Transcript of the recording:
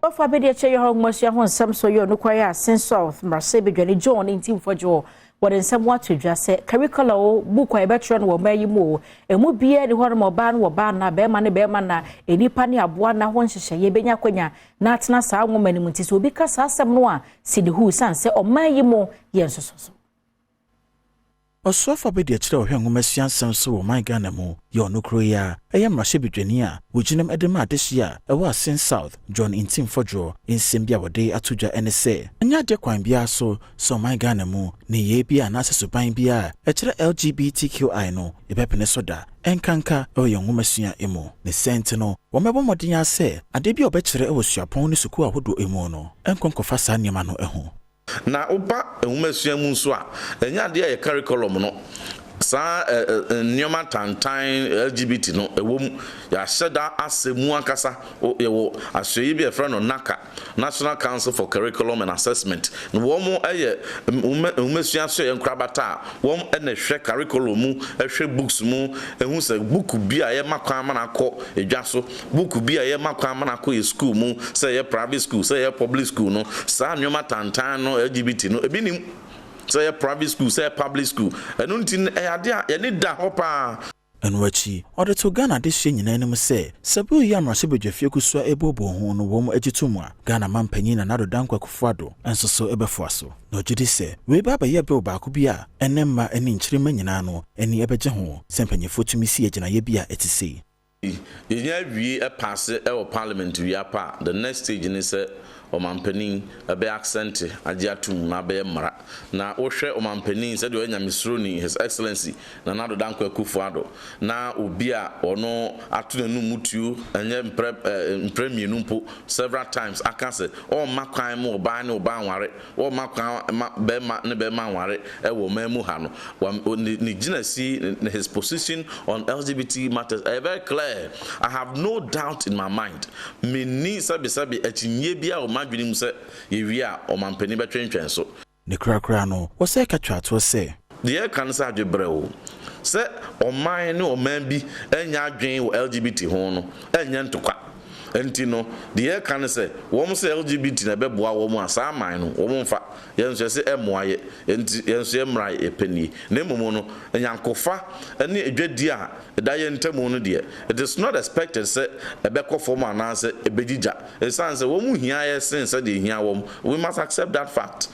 Ɔfa bɛdi akyɛ yɛ hɔ nwomasua ho nsɛm so yɛ ɔno yɛ Assin South mmarahyɛbadwani John Ntim Fordjour wɔde nsɛm ato dwa sɛ curriculum o, book a yɛbɛtwerɛ no wɔ ɔman yi mu o, emu biara ni hɔ nom ɔbaa no wɔ baa na bɛrima ne bɛrima na nipa ne aboa na ho nhyehyɛeɛ bɛnya akɔnya na atena saa nwoma no mu. Nti sɛ obi ka saa asɛm no a, si ne hu san sɛ ɔman yi mu yɛ nsoso so. Ɔsoafo abɛdi akyerɛ ɔhwɛ nwomasua nsɛm so wɔ ɔman Ghana mu yɛ ɔno kuro yi a ɛyɛ mmarahyɛbadwani a wɔgyinam de ma adehye a ɛwɔ Assin South, John Ntim Fordjour, nsɛm bi a wɔde ato dwa ne sɛ ɛnyɛ adeɛ kwan biara so sɛ ɔman Ghana mu ne yei bi anaasɛ suban bi a ɛkyerɛ LGBTQI no yɛbɛpene so da, ɛnkanka ɛwɔ yɛn nwomasua mu. Ne sɛ nti no wɔmɛbɔ mmɔden a sɛ adeɛ bi a wɔbɛkyerɛ ɛwɔ suapɔn ne sukuu ahodoɔ mu no ɛnkɔ nkɔfa saa nneɛma no ho. Na woba nwomasua mu nso a, ɛnyɛ adeɛ a yɛ curriculum no saa nneɛma tantan LGBT no ɛwɔ mu. Yɛahyɛ da asɛ mu ankasa. Yɛwɔ asoɛyi bi a yɛfrɛ no NaCCA, National Council for Curriculum and Assessment, na wɔn yɛ nwomasua so yɛ nkorabata a wɔn na ɛhwɛ curriculum mu, ɛhwɛ books mu, ɛhu sɛ book bi a yɛma kwan ma no akɔ edwa so, book bi a yɛma kwan ma no akɔ yɛ school mu, sɛ ɛyɛ private school, sɛ ɛyɛ public school no, saa nneɛma tantan no LGBT no ebi nim, sɛ ɛyɛ private school, sɛ ɛyɛ public school. Ɛno nti ɛyɛ adeɛ a yɛne da hɔ paa. Ɛno akyi ɔde to Ghana adehyeɛ nyinaa anim sɛ sɛ bill yi a mmarahyɛbadwafie kusua ɛbooboo ho no wɔn agye to mu a, Ghana mampanyin Nana Addo Dankwa Akufo-Addo nso so ɛbɛfoa so, na ɔgye di sɛ wei ba abɛyɛ bill baako bi a ɛne mma ne nkyirima nyinaa no ani ɛbɛgye ho sɛ mpanyinfoɔ tumi si agyinaeɛ bi a ɛte sei. Yɛnya awie, ɛpass ɛwɔ parliament wie apa a, the next stage ne sɛ ɔmampanin ɛbɛyɛ assent agye atum na abɛyɛ mmara. Na wohwɛ ɔmampanin sɛdeɛ ɔyɛ nyamesuroni, His Excellency Nana Addo Dankwa Akufo-Addo, na obi a ɔno ato n'anum mu tuo ɛnyɛ mprɛ mprɛ mmienu mpo, several times aka sɛ ɔmma kwan ma ɔbaa ne ɔbaa nware, ɔmma kwan ma bɛrima ne bɛrima nware ɛwɔ ɔman mu ha no, ne gyina his position on LGBT matters ɛyɛ very clear. I have no doubt in my mind, menni sɛbesɛbe akyinnye bi a ɔma adwene mu sɛ yɛwie a ɔmampanin bɛtwentwɛn so. Ne korakora no wɔsɛ ka twa atoɔ sɛ Deɛ ɛka no sɛ adwebrɛ o sɛ ɔman ne ɔman bi anya adwene wɔ LGBT ho no ɛnyɛ ntokwa. Nti no deɛ ɛka no sɛ wɔn sɛ LGBT na ɛbɛboa wɔn a saa aman no wɔn mfa yɛn nso yɛsɛ ɛmmoa yɛ, nti yɛn nso yɛ mmra yɛpɛ nie. Na mmom no nyankofa ne edwadie a ɛda yɛn ntamu no deɛ, it is not expected sɛ ɛbɛkɔ fam anaasɛ ɛbɛgyigya, ɛsiane sɛ wɔn mu hia yɛ sen sɛdeɛ hia wɔn. We must accept that fact.